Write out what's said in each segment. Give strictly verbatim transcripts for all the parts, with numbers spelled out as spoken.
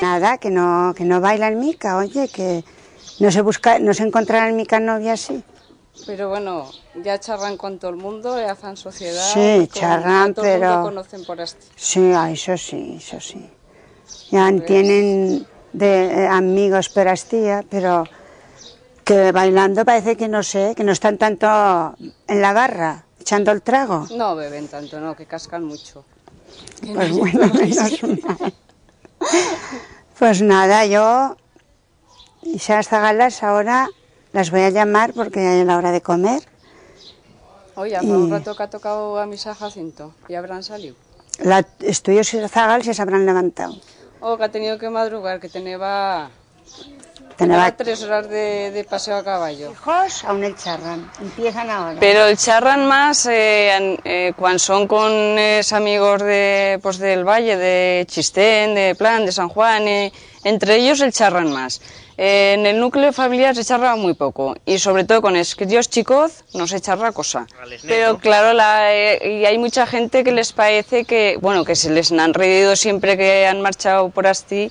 Nada, que no, que no bailan mica, oye, que no se busca, no se encontrarán mica novias, sí. Pero bueno, ya charran con todo el mundo, ya fan sociedad, sí, con, charran, a todo el mundo pero conocen por Asti. Sí, a eso sí, eso sí. Ya tienen de, eh, amigos por Asti, pero que bailando parece que no sé, que no están tanto en la barra, echando el trago. No beben tanto, no, que cascan mucho. Pues bueno, menos mal. Pues nada, yo, esas zagalas ahora las voy a llamar porque ya es la hora de comer. Oye, fa un rato que ha tocado a misa Jacinto, ya habrán saliu. La, estos zagals ya s'habrán levantau. Oh, que ha tenido que madrugar, que teneba, teneba tres horas de, de paseo a caballo. Hijos, aún el charran, empiezan ahora. Pero el charran más, eh, an-, eh, cuan son con es amigos de, pues, del valle, de Chistén, de Plan, de San Juan, eh, entre ellos el charran más. Eh, en el nucleo familiar se charra muy poco, y sobre todo con es críos chicoz no se charra cosa. Pero, claro, la, eh, y hay mucha gente que les parece que, bueno, que se les han reído siempre que han marchado por Asti,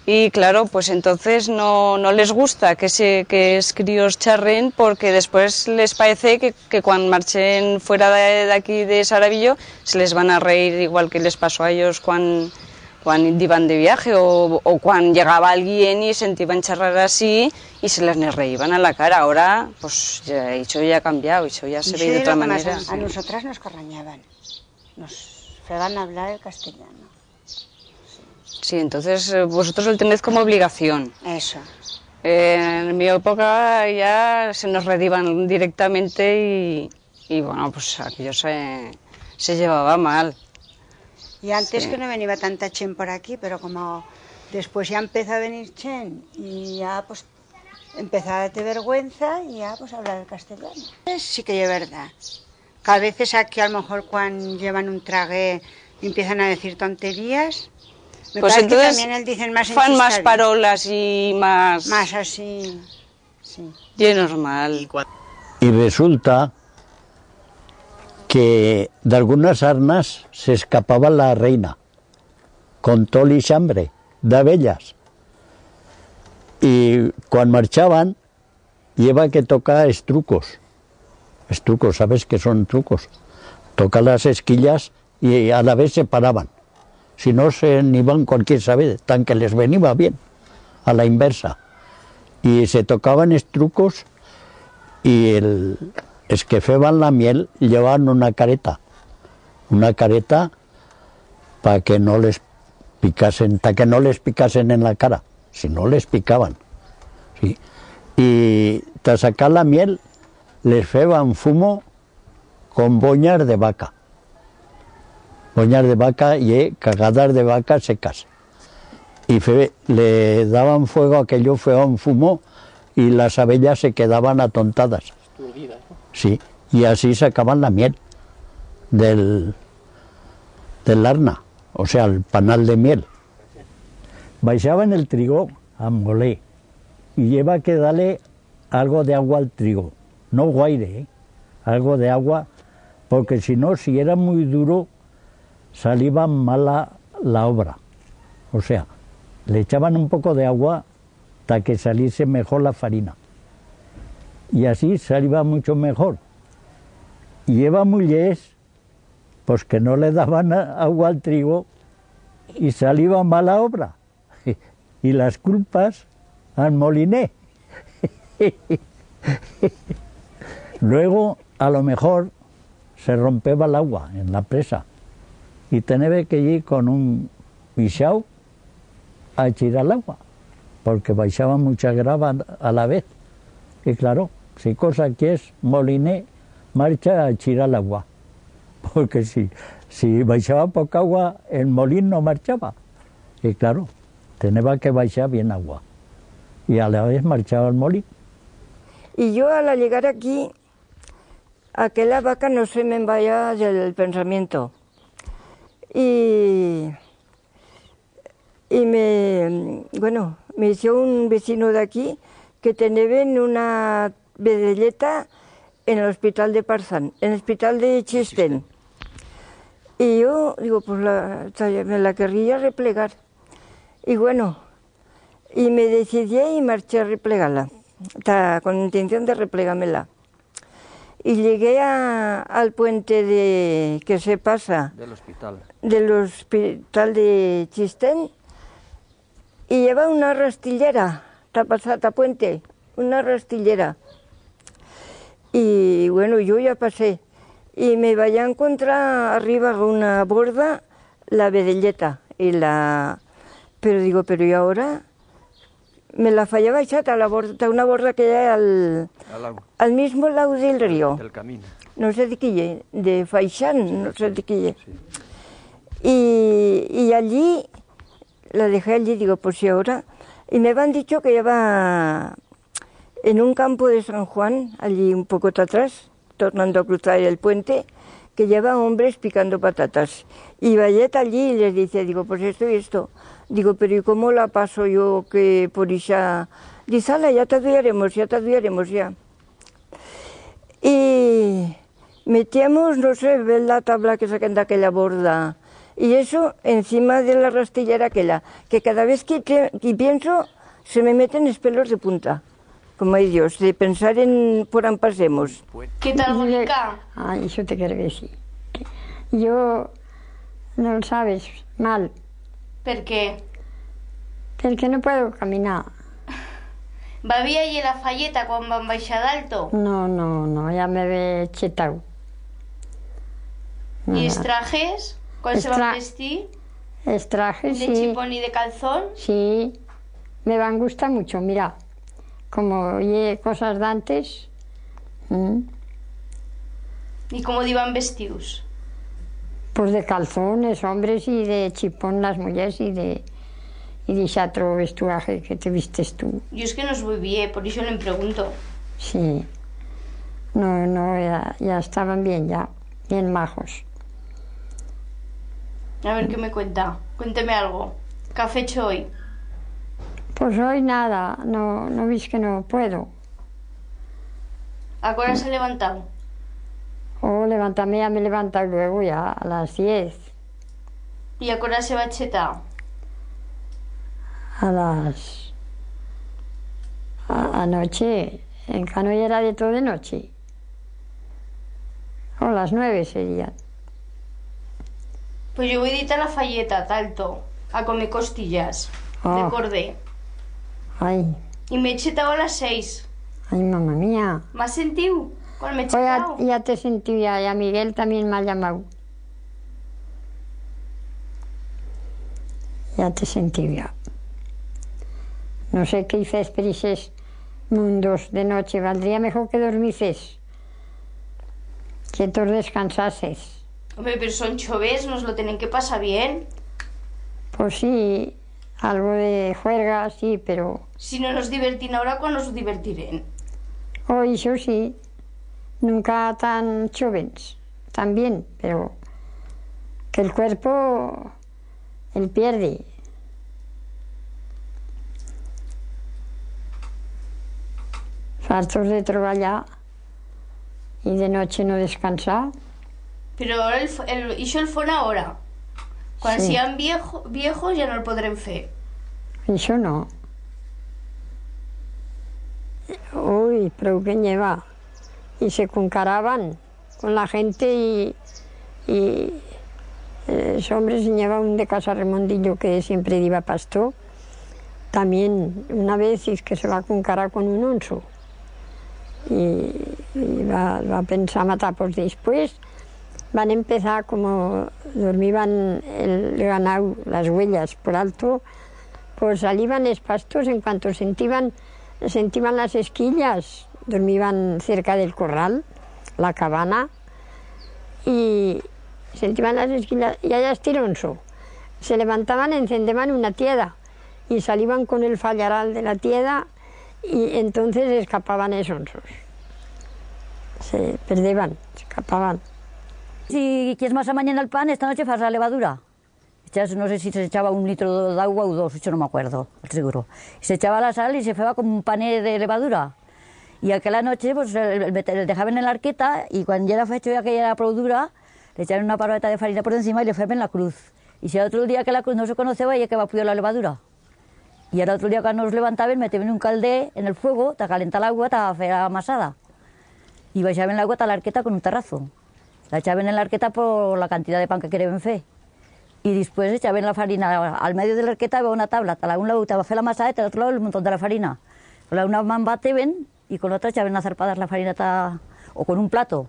y claro, pues entonces no, no les gusta que se, que es críos charren, porque después les parece que, que cuan marchen fuera de, de aquí de Saravillo se les van a reír igual que les pasó a ellos cuan, cuan iban de viaje o, o cuan llegaba alguien y sentiban charrar así y se les ne reíban a la cara. Ahora, pues, ya, eso ya ha cambiado, eso ya se ve de otra manera. A nosotras nos carranyaban, nos feban hablar el castellano. Sí, entonces, eh, vosotros lo tenéis como obligación. Eso. Eh, en mi época ya se nos rediban directamente y, y, bueno, pues aquello se, se llevaba mal. Y antes que no veniba tanta chent por aquí, pero como después ya empezó a venir chent y ya, pues, empezó a darte vergüenza y ya, pues, hablar el castellano. Sí que es verdad. Que a veces aquí, a lo mejor, cuan llevan un traguet, empiezan a decir tonterías. Me parece que también el dicen más enchiscado. Pues entonces fan más parolas y más... Más así, sí. Ye normal. Y resulta que d'algunas arnas s'escapaba la reina con tot l'ixambre d'abellas. Y cuan marchaban, i heba que tocar es trucos. Es trucos, sabes qué son trucos? Tocar las esquillas y a la vez se paraban. Si no, se n'iban cualquier sabed, tan que les veniba bien, a la inversa. Y se tocaban es trucos y el, es que feban la miel llevaban una careta. Una careta pa que no les picasen, ta que no les picasen en la cara, si no les picaban. Sí. Y ta sacar la miel les feban fumo con bonyas de vaca. Bonyas de vaca ye cagadas de vaca secas. Y fe-, le daban fuego a aquello, feban fumo y las abellas se quedaban atontadas. Aturdidas, ¿no? Sí, y así sacaban la miel del, del arna, o sea, el panal de miel. Baixaban el trigo a moler y i heba que dar-le algo d'agua al trigo, no guaire, eh? Algo d'agua, porque si no, si era muy duro, saliba mala la obra. O sea, le echaban un poco d'agua ta que saliese mejor la farina. Y así saliba mucho mejor. Y heba mullers, pues, que no le daban a-, agua al trigo y saliba mala obra. Y las culpas al moliner. Luego, a lo mejor, se rompeba l'agua en la presa y tenebe que ir con un bixau a echirar l'agua, porque baixaba mucha grava a la vez. Y claro, si cosa quiers, moliner, marcha a echirar l'agua, porque si, si baixaba poca agua, el molín no marchaba. Y claro, teneba que baixar bien agua. Y a la vez marchaba el molín. Y yo, al llegar aquí, aquella vaca no se me'n vaya del pensamiento. Y, y me, bueno, me dició un vecino d'aquí que teneben una vedelleta en el hospital de Parzán, en el hospital de Chistén. Y yo digo, pues la, me la querría replegar. Y bueno, Y me decidí y marché a replegar-la, ta, con intención de replegar-me-la. Y llegué a, al puente de, que se pasa de l'hospital de Chistén, y i heba una rastillera, ta pasar, ta puente, una rastillera. Y, bueno, yo ya pasé. Y me vayé a encontrar arriba una borda, la vedelleta, y la, pero digo, pero y ahora? Me la fayé baixar ta la bor-, ta una borda que i ha al, al mismo lau del río. No sé de quí ye, de Faixán, no sé de quí ye. Y, y allí, la dejé allí, digo, pues y ahora. Y me habían dicho que i heba en un campo de San Juan, allí un poco ta atrás, tornando a cruzar el puente, que i heba hombres picando patatas. Y vayé ta allí y les dice, digo, pues esto y esto. Digo, pero ¿y cómo la paso yo que por ixa? Dice, ala, ya t'aduyaremos, ya t'aduyaremos, ya. Y metiemos, no sé, ver la tabla que saquen d'aquella borda. Y eso, encima de la rastillera aquella, que cada vez que, que, que pienso, se me meten es pelos de punta. Como ai Dios, de pensar en por án pasemos. Qué tal, bonica? Ai, ixo te quiero decir. Yo, no lo sabes, mal. Per qué? Perque no puedo caminar. Va vier allí la falleta cuan van baixar d'alto? No, no, no, ya m'hebe chetau. Y es trajes? Cuan se van vestir? Es trajes, sí. De chipón y de calzón? Sí, me van gustar mucho, mira. Como ye cosas d'antes. Mm. Y cómo diban vestius? Pues de calzón, es hombres, y de chipón, las mullers, y de, y d'ixe atro vestuaje que te vistes tu. Yo es que no os voi vier, por ixo le'n pregunto. Sí. No, no, ya, ya estaban bien, ya. Bien majos. A ver, qué me cuenta? Cuénteme algo. Qué ha fecho hoy? Pues hoy nada, no, no vis que no puedo. A qué hora s'ha levantau? Oh, levantar-me, ya m'he levantau luego, ya, a las diez. Y a qué hora se va chetar? A las, a, anoche, encara no yera de tot de noche. O las nueve serían. Pues yo voi dir ta la falleta, ta alto, a comer costillas de cordé. Ai. Y m'he chetau a las seis. Ai, mama mía. M'has sentiu? Cuan m'he chetau. Ya t'he sentiu ya, y a Miguel tamién m'ha llamau. Ya t'he sentiu ya. No sé qué i fez per ixes mundos de noche, valdría mejor que dormises. Que tos descansases. Hombre, pero son chóvens, nos lo tenen que pasar bien. Pues sí, algo de juerga, sí, pero... Si no nos divertim ahora, cuán nos divertirem? Oh, ixo sí, nunca tan chóvens, tan bien, pero que el cuerpo el pierde. Fartos de treballar y de noche no descansar. Pero ahora el fo-, el, ixo el fon ahora. Cuan sian viejo-, viejos ya no el podrem fer. Ixo no. Ui, prou que n'i heba. Y se cuncaraban con la gente y, y, eh, es hombres, n'i heba un de Casa Remondillo que siempre diba pastor, tamién una vez diz que se va cuncarar con un onso. Y, y va, va pensar matar, pues, después van empezar, como dormiban el ganau, las uellas, por alto, pues saliban es pastos, en cuanto sentiban, sentiban las esquillas, dormiban cerca del corral, la cabana, y sentiban las esquillas, y allá estironso. Se levantaban, encendeban una tieda, y saliban con el fallaral de la tieda, y entonces escapaban es onsos. Se perdeban, escapaban. Si quiers masar mañana el pan, esta noche fas la levadura. Echas, no sé si se echaba un litro d'augua u dos, ixo no m'acuerdo, al seguro. Y se echaba la sal y se feba como un panet de levadura. Y aquela noche, pues, el, el mete-, el dejaben en l'arqueta y cuan yera fecho ya que yera prou dura, le echaben una parreta de farina por encima y le feben la cruz. Y si a otro día que la cruz no se conoceba, ye que heba puido la levadura. Y era otro día, cuando nos levantaben, meteban un calder en el fuego, ta calentar l'agua, ta fer la masada. Y baixaban l'agua ta l'arqueta con un tarrazo. La echaban en l'arqueta por la cantidad de pan que quereben fer. Y dispués echaban la farina. Al medio de l'arqueta había una tabla, ta la un lado ta fer la masada y ta l'otro lado el montón de la farina. Con la una man bateban y con l'otra echaban a zarpadas la farina ta, o con un plato,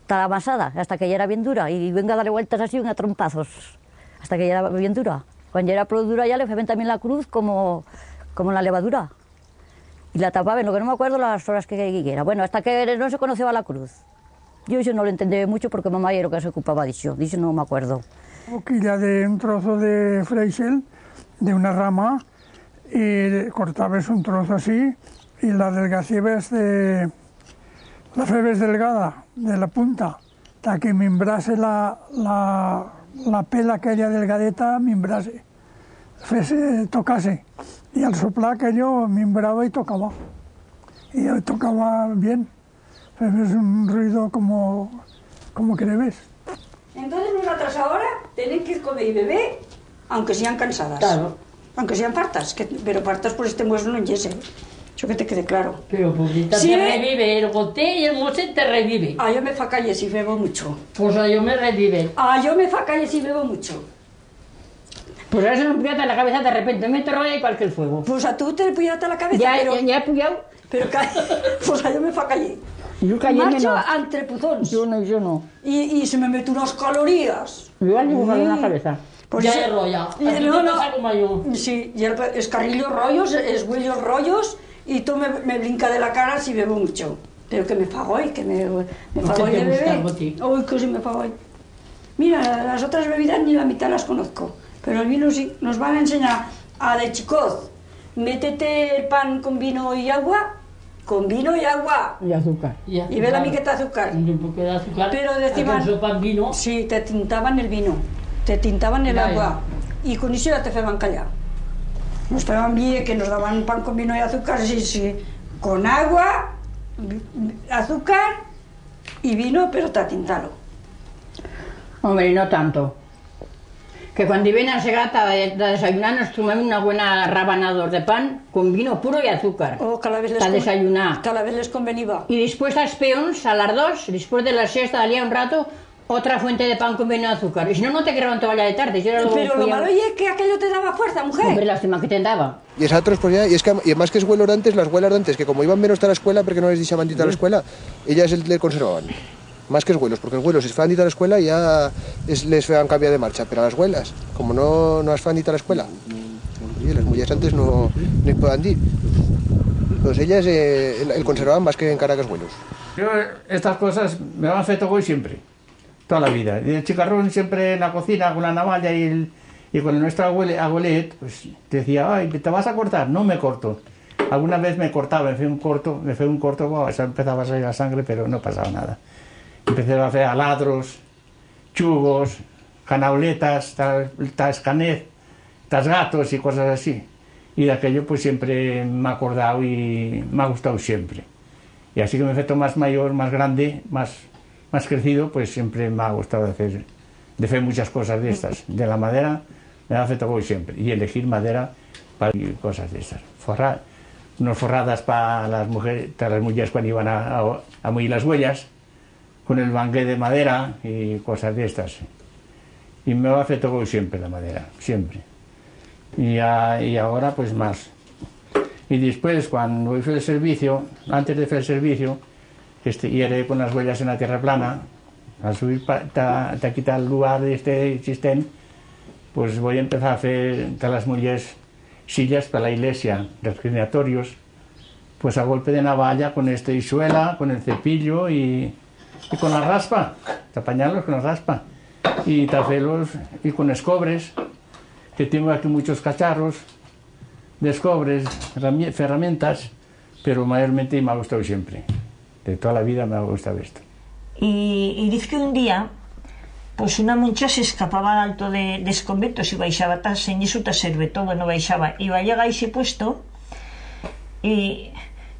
ta la masada, hasta que ya era bien dura. Y venga a dar vueltas así, venga a trompazos, hasta que ya era bien dura. Cuando ya era pro dura ya le feban también la cruz como, como la levadura. Y la tapaban, lo que no me acuerdo las horas que, que era. Bueno, hasta que no se conoceba la cruz. Yo eso no lo entendí mucho porque mamá era lo que se ocupaba de eso, de eso no me acuerdo. Boquilla de un trozo de freixel, de una rama, y cortabes un trozo así, y la adelgacebes de, la febes delgada de la punta, ta que mimbrase la, la, la pela aquella delgadeta, mimbrase, fese, tocase. Y al soplar aquello mimbraba y tocaba. Y tocaba bien. Febes un ruido como, como querebes. Entonces vosotras ahora tenéis que comer y beber, aunque sean cansadas. Claro. Aunque sean fartas, que, pero fartas por este mueso no yese. Eso que te quede claro. Pero pobreta, sí, te revive, el goté y el moset te revive. Ah, yo me fa calle si bebo mucho. Pues a yo me revive. Ah, yo me fa calle si bebo mucho. Pues ahora se me empieza la cabeza de repente, me troya igual que el fuego. Pues a tú te puyaba la cabeza, ya, pero ya, ya he puyado. Pero ca-, pues a yo me fa calle. Yo calle marcho menos. Entre puzons. Yo no, yo no. Y, y se me mete unas calorías. Yo ya llevo en la cabeza. Pues ya eso, es roya. Y a ti no, te pasa como a yo. Sí, y el, es carrillos royos, es huellos royos, y todo me, me brinca de la cara si bebo mucho. Pero que me fa goi, que me, me fa goi de beber. Uy, que sí me fa goi. Mira, las otras bebidas ni la mitad las conozco, pero el vino sí. Nos van a ensenyar a de chicoz, métete el pan con vino y agua, con vino y agua. Y azúcar. Y ve la miqueta azúcar. Y un poco de azúcar. Pero decían, aquel sopa en vino. Sí, te tintaban el vino, te tintaban el agua. Y con eso ya te feban callar. Nos feban bien que nos daban pan con vino y azúcar, sí, sí. Con agua, azúcar y vino, pero ta tintar-lo. Hombre, no tanto. Que cuando iban a segar ta, ta desayunar nos tomaban una buena rabanador de pan con vino puro y azúcar. Oh, cada vez les ta con-, desayunar. Cada vez les conveniba. Y después a espeons, a las dos, después de las siesta, dalía un rato, otra fuente de pan con vino y azúcar. Y si no, no te quedaban toalla de tarde. Pero lo malo ye que aquello te daba fuerza, mujer. Hombre, lástima que te daba. Y esatros, pues ya, y es que, y más que es güelos d'antes, las güelas d'antes, que como iban menos ta la escuela, porque no les deixaban ir ta la escuela, ellas el, le conservaban. Más que es güelos, porque es güelos, si es fan ir ta la escuela, ya es, les feban cambiar de marcha, pero a las güelas, como no, no as fan ir ta la escuela, y las mullers antes no, no i podan ir. Pues ellas, eh, el, el conservaban más que encara que es güelos. Yo, estas cosas me han feto goi siempre. Toda la vida. Y de chicarrón siempre en la cocina con la navalla y el, y con el nuestro abuele-, abuelet, pues, decía: "Ay, te vas a cortar". "No me corto". Alguna vez me cortaba, me fue un corto, me fue un corto, buah, eso empezaba a salir la sangre, pero no pasaba nada. Empecé a hacer aladros, chugos, canauletas, ta, ta escanez, tas gatos y cosas así. Y d'aquello, pues, siempre m'he acordau y m'ha gustau siempre. Y así que m'he feto más mayor, más grande, más, más crecido, pues, siempre m'ha gustau de fer, de fer muchas cosas d'estas. De la madera me ha feto goi siempre. Y elegir madera pa, y cosas d'estas. Forrar, unos forradas pa las mujer-, ta las mullers cuando iban a, a, a mullir las uellas, con el banquet de madera y cosas d'estas. Y me ha feto goi siempre la madera, siempre. Y a, y agora, pues, más. Y después, cuando voi fer el servicio, antes de fer el servicio, este, yere con las uellas en la tierra plana, a subir pa, ta, ta quitar el lugar de este chistén, pues voi empezar a fer ta las mullers sillas pa la iglesia, reclinatorios, pues a golpe de navalla, con este ixuela, con el cepillo y, y con la raspa, ta apanyar-los con la raspa, y ta fer-los, y con escobres, que tengo aquí muchos cacharros d'escobres, herramie-, ferramentas, pero mayormente m'ha gustau siempre. De toda la vida m'ha gustau esto. Y, y diz que un día, pues, una moncha s'escapaba d'alto de, d'es conventos y baixaba ta Senyés u ta Serveto, bueno, baixaba, y va llegar a ixe puesto, y,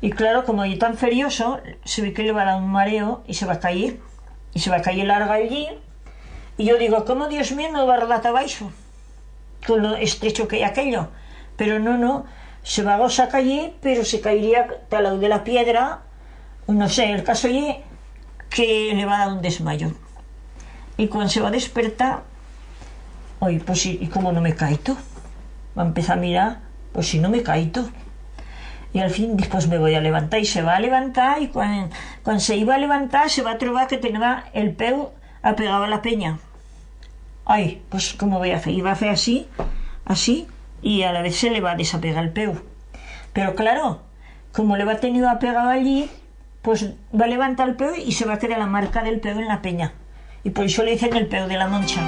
y claro, como ye tan ferioso, se ve que le va dar un mareo y se va cayer, y se va cayer larga allí, y yo digo: "Cómo, Dios mío, no va rodar ta baixo?". Con lo estrecho que ye aquello. Pero no, no, se va gosar cayer, pero se cairía ta lau de la piedra, no sé, el caso ye que le va dar un desmayo. Y cuan se va despertar, oi, pues, y, y cómo no me he caito? Va empezar a mirar, pues si no me he caito. Y al fin diz, pues me voi a levantar, y se va a levantar, y cuan, cuan se iba a levantar, se va a trobar que teneba el peu apegau a la penya. Ai, pues cómo voi a fer? Y va a fer así, así, y a la vez se le va a desapegar el peu. Pero claro, como le va teniu apegau allí, pues va a levantar el peu y se va a quedar la marca del peu en la penya. Y por ixo le dicen el peu de la Moncha.